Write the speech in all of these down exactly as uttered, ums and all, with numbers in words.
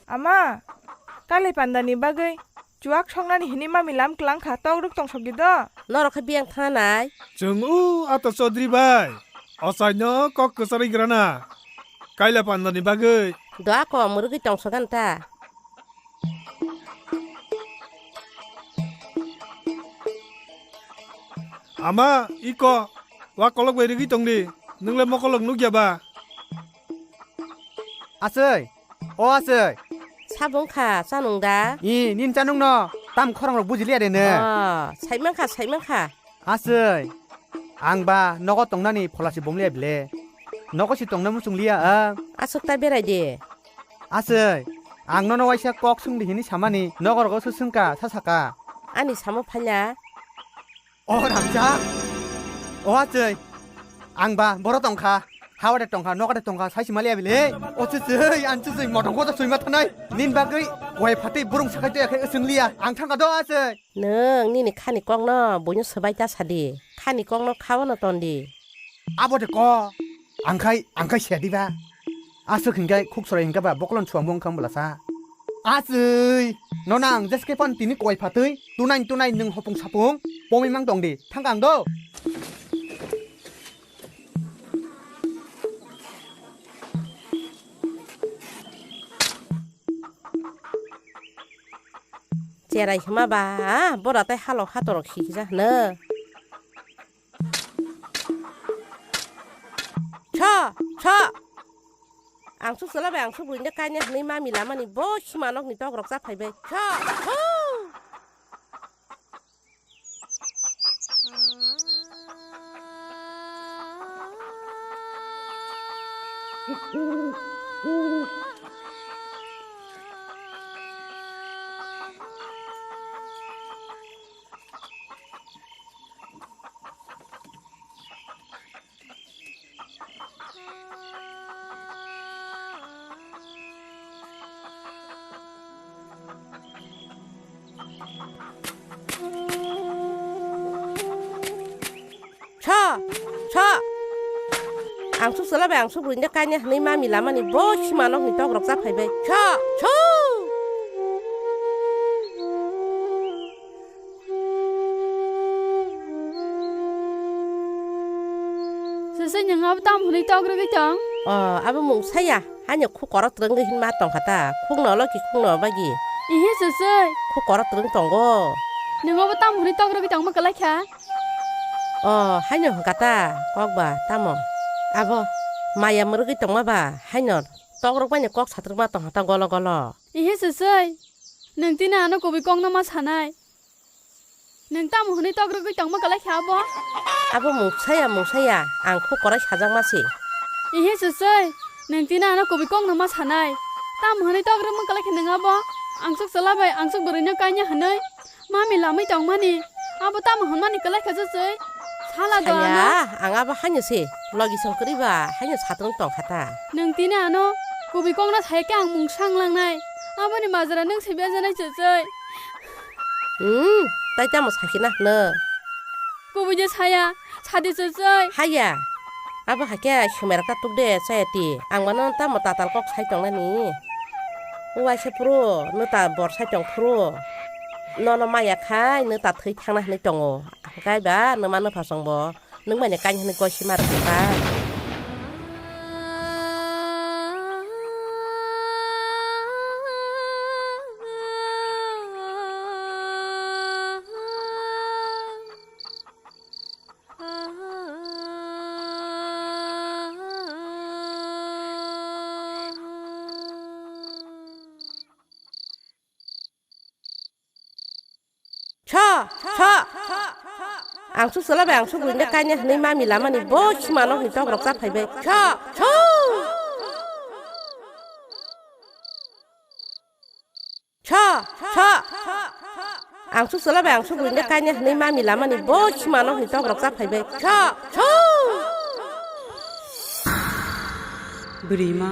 Ama, kailai pandani bagwi chuak songnani hini mami lam klang kha, tok rwk tong sokdi do. Norok khe biyang thangnai. Chwng o ato Chaudhary bai, ochaino kok kwcharwi grana. Kailai pandani bagwi. Do ako mwrwgwi tong sogan ta. Ama, iko, wa kolok bai rwgwi tongdi, nwng le mokolok nukya ba? Aswk, o aswk. Sabo wngkha, chanwng da? I, nini chanwng no, tam khorang rok bujiliya de nw? O, saimankha, saimankha. Aswk, ang ba nogo tongnani pholasi bomliya bile. Nogo si tongna muchungliya ang. Aswk ta berai de. Aswk, ang nono waisa kok swngdi hini samani nogorogo se swngkha, sa saka. Ani samo phaila. O rangchak, o aswk, ang ba boro tongkha, hawade tongkha, nogade tongkha, sai simaliya bile. O chwchwi, ang chwchwi, motong kosa swima thanai. Nin bagwi wai phatwi burung sakai toya khe swng liya, ang thangkha do aswk. Nwng nini khani kokno buino swbai ta sadi. Khani kokno khaono tondi. Abo de ko. Angkhai, angkhai sedi ba. Aswk hinkhai khuk sorai hinka ba bokolon suang bong kham bwlasa. Aswk. Nona ang jeske pan tini koi phatwi. Tunai tunai nwng hopung sapung. Pomwi mang tongdi. Thangkha ang do. Cherai hima ba, bora tai halok hatorok sikija hwno. Cho, cho. Ang suk sala bai, ang suk buini kaina hwnwi mami lamani bo sima nokni tok rok cha phaibai. Cho, cho. Cho, cho. Ang suk sala bai, ang suk buini kaina hwnwi mami lamani bo sima nokni tok rok cha phaibai. Cho, cho. Sese, nwng abo tamo hwnwi tok rwgwi tong? O, abo mung saya. Haino khuk koro twrwngwi hinma tongkha ta. Khukno olo ki khukno bagi? Ihi sese. Khuk koro twrwng tongo. Nwng abo tamo hwnwi tok rwgwi tongma kwlai kha? O, haino hwnkha ta. Kok ba tamo? Abo maya mwrwgwi tongma ba haino tok rwgmani kok satrwkma tongkha ta golo golo. Ihi sese. Nwng tini ano kubui kokno ma sanai. Nwng tamo hwnwi tok rwgwi tongma kwlai kha abo? Abo mungsaya, mungsaya, ang khuk korai sajakma se. Ihi sesei, nwng tini ano kubui kokno ma sanai. Tamo hwnwi tok rwgma kwlai kha nwng abo? Angsuk chwla bai angsuk bwrwino kaina hwnwi mami lamwi tongmani. Abo tamo hwnmani kwlai kha sesei? Sala do ano. Saya, ang abo haino se, logi song kwrwi ba, haino satung tong kha ta. Nwng tini ano kubui kokno sai khe ang mungsa wng langnai. Aboni majra nwng se bejanai sesei. Hmm, tai tamo sakina hwno? Kubui de saya, sadi sesei. Haya, abo hakhe sumera katuk de chaya ti. Ang mano tamo tatal kok sai tongnani. Uaisa phuru, nwta bor sai tong phuru. Nono maya khai, nwta thwi thangna hwnwi tongo. Hwnkhe ba, nwma nwpha chwngbo. Nwng mani kain hwnwi koi sima rwkha. Cho, cho. Angsuk chwla bai angsuk buini kaina hwnwi mami lamani bo sima nokni tok rok cha phaibai. Cho, cho. Cho, cho. Angsuk chwla bai angsuk buini kaina hwnwi mami lamani bo sima nokni tok rok cha phaibai. Cho, cho. Bwrwima,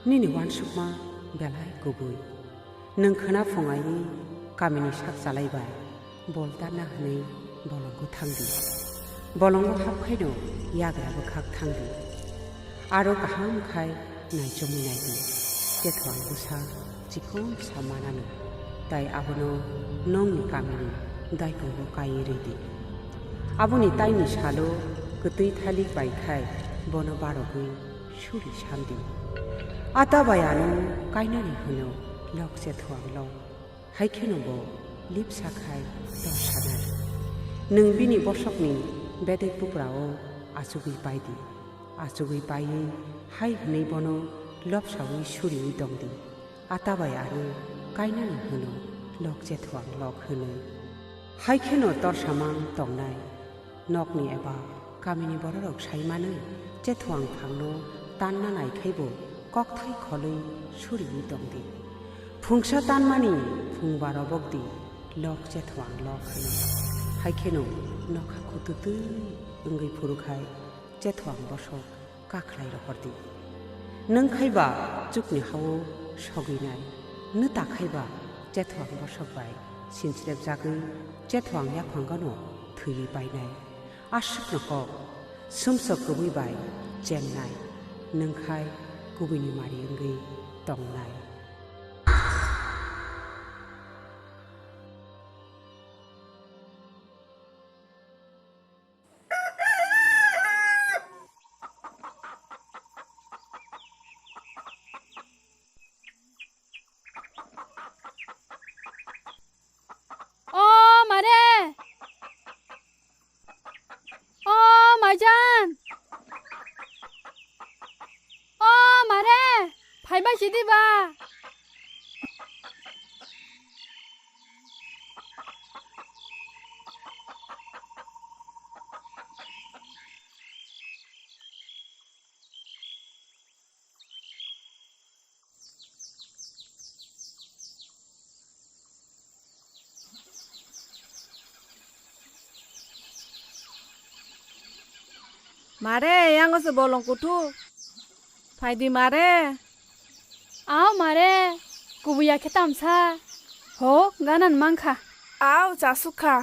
nini uansukma belai kubui. Nwng khwna phungai kamini sak chalai bai bol tarna hwnwi bolongo thangdi. Bolongo hap khaino yagra bwkhak thangdi. Aro kaham khai naichomwi naidi. Tethwng bwsa Chikon sa manano, tai abono nokni kamini daikungo kaiwi rwdi. Aboni taini salo kwtwi thalik bai khai bono barogwi suri samdi. Ata bai ano kainani hwno lok chethuang lok. Hai kheno bo lipsa khai torsanai. Nwng bini bosokni bedek buprao achugwi paidi. Achugwi paiwi hai hwnwi bono lopsawi suriwi tongdi. Ata bai ano kainani hwno lok chethuang lok hwnwi. Hai kheno torsamang tongnai. Nokni eba kamini bororok sai manwi chethuang phangno tanna nai khai bo kokthai kholwi suriwi tongdi. Phungsa tanmani phungba robokdi lok chethuang lok hwnwi. Hai kheno nokha khututwi wngwi phuru khai chethuang bosok kakhlai rohordi. Nwng khaiba chukni hao sogwinai, nwta khaiba chethuang bosok bai sinsrepjagwi chethuang yaphangano thwiwi painai. Aswkno kok, sumsok kwbwi bai chennai, nwng khai kubuni mari wngwi tongnai. O mare! O maijan! O mare! Phaibai sidi ba! Mare, yango se bolong kuthuk. Phaidi mare. Aw mare, kubuya khe tamsa. Ho, ganan mankha. Aw, chasuk kha.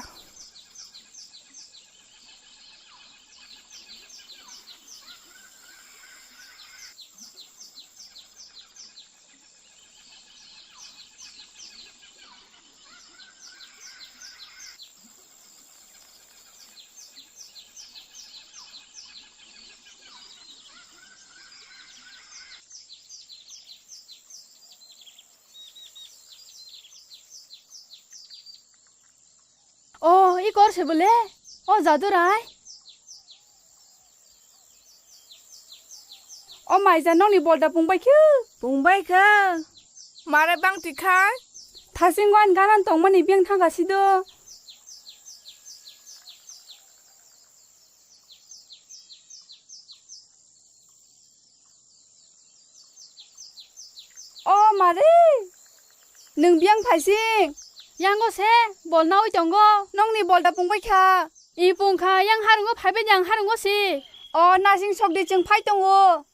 O, i kor se bole? O Jadurai? O maija, nokni bolda pungbai khe? Pungbai khe. Mare bang twi khai? Thasing wan ganan tongmani beng thangkha sido. O mare, nwng biyang phaising? Yango se, bol naui tongo. Nokni bolda pungbai kha? I pung kha, yang harungo phaibai di ang harungo si. O nasing sok di, chwng phai tongo.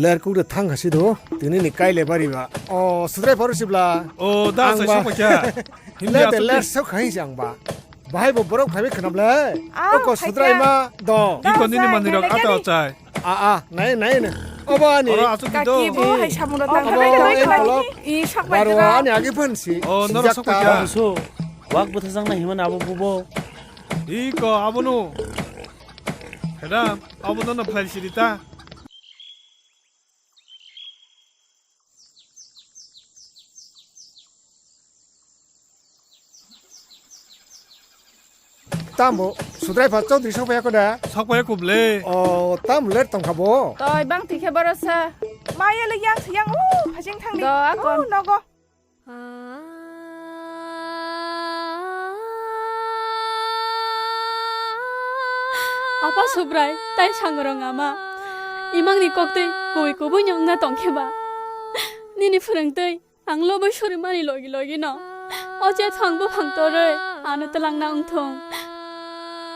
Ler kuk de thang hasi do, tini ni kai le bari ba. O, sudrai paru sibla. O, da, ang sai ba. Sok paikha. Hindi le de asuk ler di. Sok hai jang ba. Bahai bo borok phaibai khnam le. Au, o ko phai sudrai kha. Ma do. Da, iko nini sai, mandirok nai ata kani. Ochai. A, a, nai, nai, nai. Obo ani. Oro asuk di do. Kaki bo hai samung rok tang. Obo, tang, tang, tang, tang. I sok bai. Baro tang. Ani agi phan si. O, noro sijak sok ta. Bai kha. Buso, wak bwtha jang na himan abo bubo. Iko abono. Madam, abono no phlai siri ta. Tamo, Sudrai pha Chaudhary sokpaya ko da? Sokpaya ko ble. O, tam let tong kha bo. Toi bang tikhe boro sa. Maya le yang yang, o, phajing thang di. Do, akon. O, nogo. Apa Subrai, tai sangrong ama. Imang ni kok tei kui kubui nyong na tong khe ba. Nini phwrwng tei. Ang lobo suri mani logi logi no. O chetho ang buphang toroi, ano twlang na wngthong.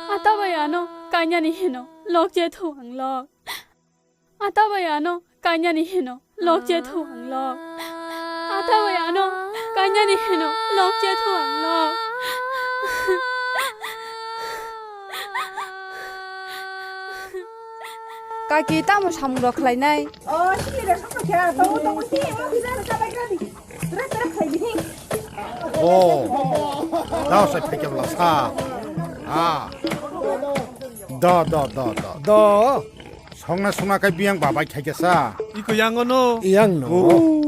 Ata bai ano kanya ni hino, lok chetho ang lok. Ata bai ano kanya ni hino, lok chetho ang lok. Ata bai ano kanya ni hino, lok chetho ang lok. Kaki tamo samung rok khlai nai? O, sini rok sokha khe, tongo, tongo, sini, o, kisa rok chabai kha di. Tere, tere khlai di, hi. O, dao sa thai kebla sa. Ah. Do, do, do, do. Do. Songna songna kai biyang babai khai khe sa. Iko yang ono. Yang no.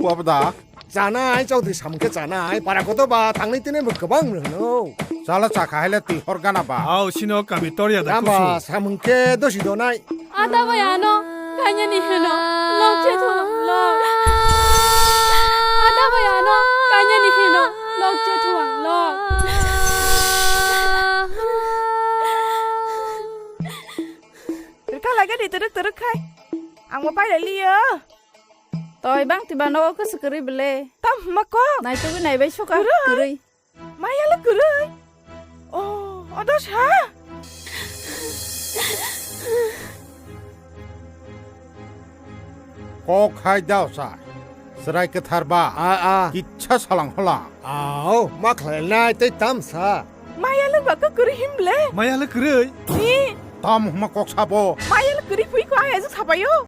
O, abda. Chanai Chaudhary samung khe chanai, para koto ba thangnai tini bo kwbang hwno. Chala chakha haile twi hor gana ba. Au sino kami torya da. Ramba kusu. Samung khe dosi donai. Ada bai ano kanya ni hino lok chetho ang lok. Ada bai ano kanya ni hino lok chetho ang lok. Rika lagi di teruk teruk khai. Ang mau pai lagi ya. Toi bang tiba nogo kwswk kwrwi bwle. Tam hwnma kok? Naitugwi naibai suka kwrwi. Kwrwi. Maya le kwrwi. Oh, odo sa. Kok hai dao sa. Chwrai kwthar ba. A, a. Kitsa salang hola. Ao, ma khlai nai tei tam sa. Maya le ba kok kwrwi him bwle. Maya le kwrwi. Ni. Tam hwnma kok sabo. Maya le kwrwi phui ko ai ajuk sabayo.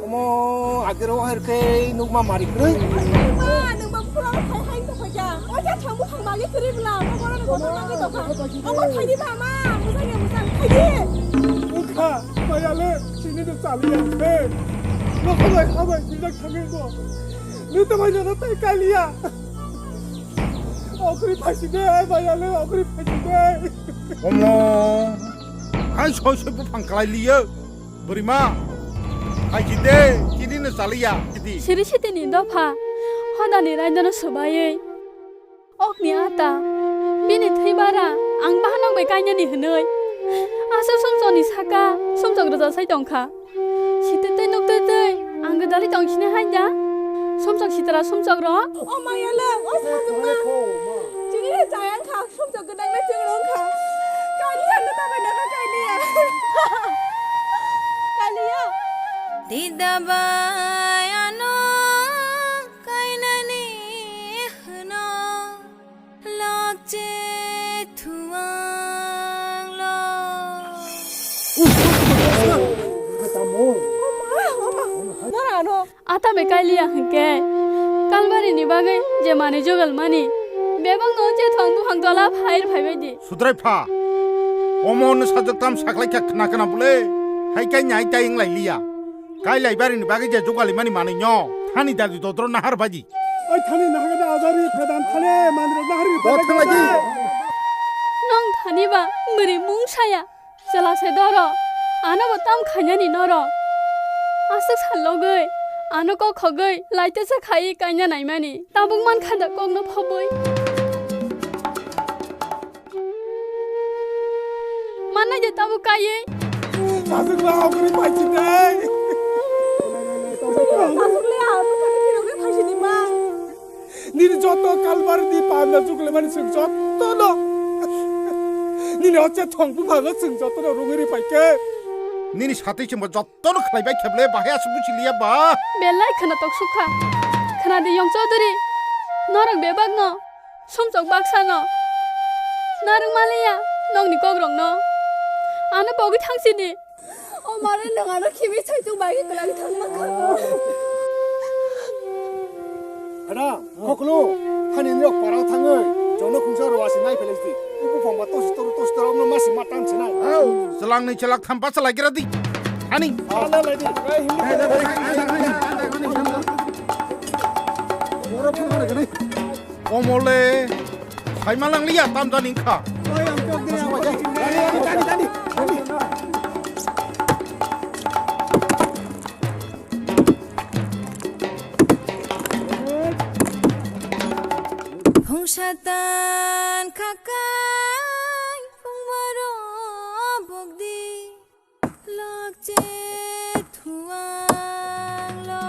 Omo, agero herke nukma mari kroi. Ma, nung ba pura khai khai to khoja. Oja thamu thang magi kroi bla, omo boro ni kotor magi to kha. Omo khai di ba ma, mujang ya mujang khai di. Ukha, bayale, sini to chali ya se. Nokho bai khabai sijak thangi bo. Nita bai nana tai kaliya. Okri phaisi de, ai bayale, okri phaisi de. Omo, hai soi soi buphang kalai liyo. Bwrwima, phaisi de, chini no chaliya, chidi. Siri sitini dopha, hodani raidano swbaiwi. Okni ata, bini thwi bara, ang bahanok bai kainani hwnwi. Aswk sumsokni saka, sumsok rwjak sai tongkha. Sitwi twi nuk twi twi, ang gwdalwi tong sini hai da. Sumsok sitra sumsok rok. O maya le, o sajwkma. Chini le chayang kha, sumsok gwdang le chwng rong kha. Kaliya no tabai no kha kaliya. Kaliya. Tida bai ano kainani hwno. Lokche thuang lo. Nora ano. Ata be kailiya hwnkhe. Kalbari ni bagwi je mani jogal mani. Bebak no je thong buphang tola phair phaibai di. Sudrai pha. Omo no sajak tam saklai kha khna khna bole. Hai kai nyai tai wng lai liya. Kailai bari ni bagwi je jogali mani manwi no. Thani dadi dodro nahar baidi. Oi thani nahagada ajari phedan thani mandra nahari phedan thani. Nong thani ba mwri mung saya. Chwla se doro. Ano bo tam khainani noro. Aswk sal logwi. Ano kok khogwi laite se khai kaina naimani. Tabuk man khada kokno phobwi. Manai de tabuk kaiwi. Sajwk la okri phaisi dai. Sajwk le a, bwkhano phirogwi phaisi di ma. Nini joto kalbar ni panda jukle mani chwng joto no. Nini oche thong buphano chwng joto no rungwi ri phaikhe. Nini satwi chwngbo joto no khlaibai kheble bahai aswk buchi liya ba. Belai khwna tok sukha. Khwna di yong Chaudhary. Norok bebak no. Sumchok baksa no. Narwk maliya nokni kokrokno. Ano pogwi thangsini. O mare nwng ano khimi saichung bai khe kwlangwi thangma kha. Ada, koklo, hani nirok parao thangwi, jono khungsa rwasi nai phelai di. Ubu phangba tosi toru tosi toru, ono masi matan sinai. Selangni selak thampa selai kira di. Ani. Ala lai di. Oro phangba gani. Komole, saima langliya, tamjani wngkha. Phung satan khakai phung maro bokdi. Lokche thuang lo.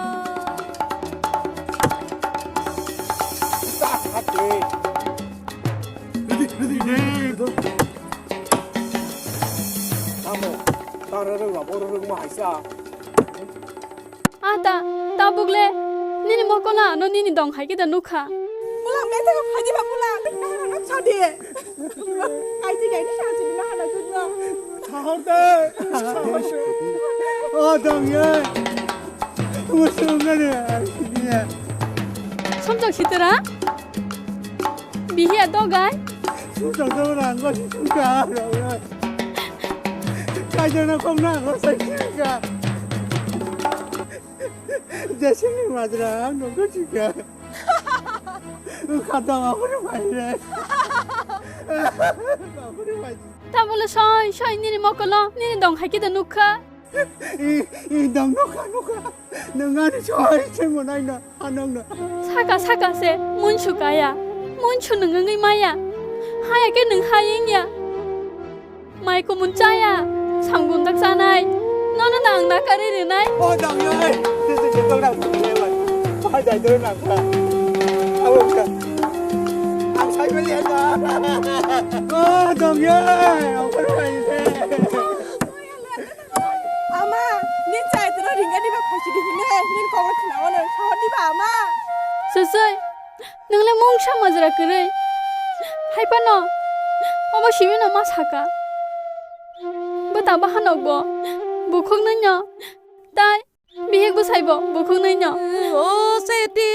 Tamo, tara rwngma, boro rwngma haisa. Ata, tabuk le, nini mokol ano nini dong hai khe da nukha. Bula, mete ka phaidi ba bula, nahana sadi. Kaisi kaini sadi nahana sudno. Sahor de. O dong ye. Musung gani. Somjak sitera. Bihiya dogai. Somjak dogai ranggo sisungka. Kaijana kong na rosai sisungka. Jesini majra ang nungkha chikha. Kha dong aphuru phai re. Aphuru phai. Tabole soi soi nini mokolo nini dong hai khe da nukha. I, i dong nukha nukha. Nwng ani soi se monai no anong no. Saka saka se munsu kaya. Munsu nwng wngwi maya. Haya khe nwng hayeng ya. Mai kumun chaya, samgum dak chanai, nono nang nakarwi rinai. O dang yai, tete je tong nang tong yai bai. Pai dai doi nang ka. Abo ka. Ang sai beli ada. O dang yai, ang perlu bai se. Ama, nin chai tro ringa di ba phaisi di hine, nin kok khna ono, sohor di ba ama. Sosoi. Nwngle mungsa majra kwrwi. Hai phano obo simi no ma saka. Bwta bahanok bo bukhuk nwi no. Tai bihik bwsai bo bukhuk nwi no. O Seti.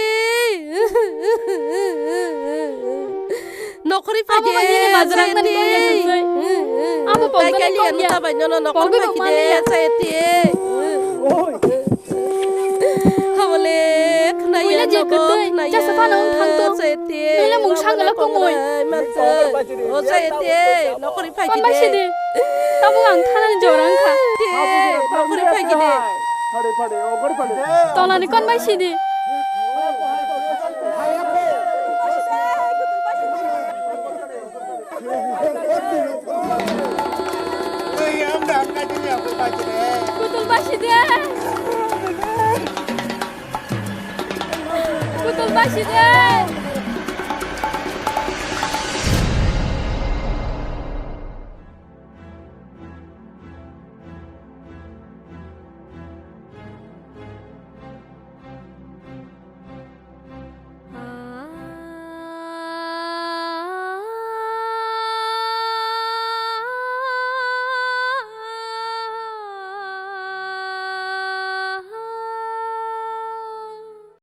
Nokhori phai de. Abo nini majra nani kongya sosoi. Abo pokjani kongya. Pokjani kongya. Seti. Oi. Habole, khnaya. Buila je nogo, kwtwi, khnaya. Jasa phano wng thang to. Sete, nole mung sangla komoi. O sete, nokori phai kide. Kon bai sidi. Tabuk ang thanani jora wngkha. Te, nokori phai kide. Tolani kon bai sidi. Kutul basi de. Kutul basi de.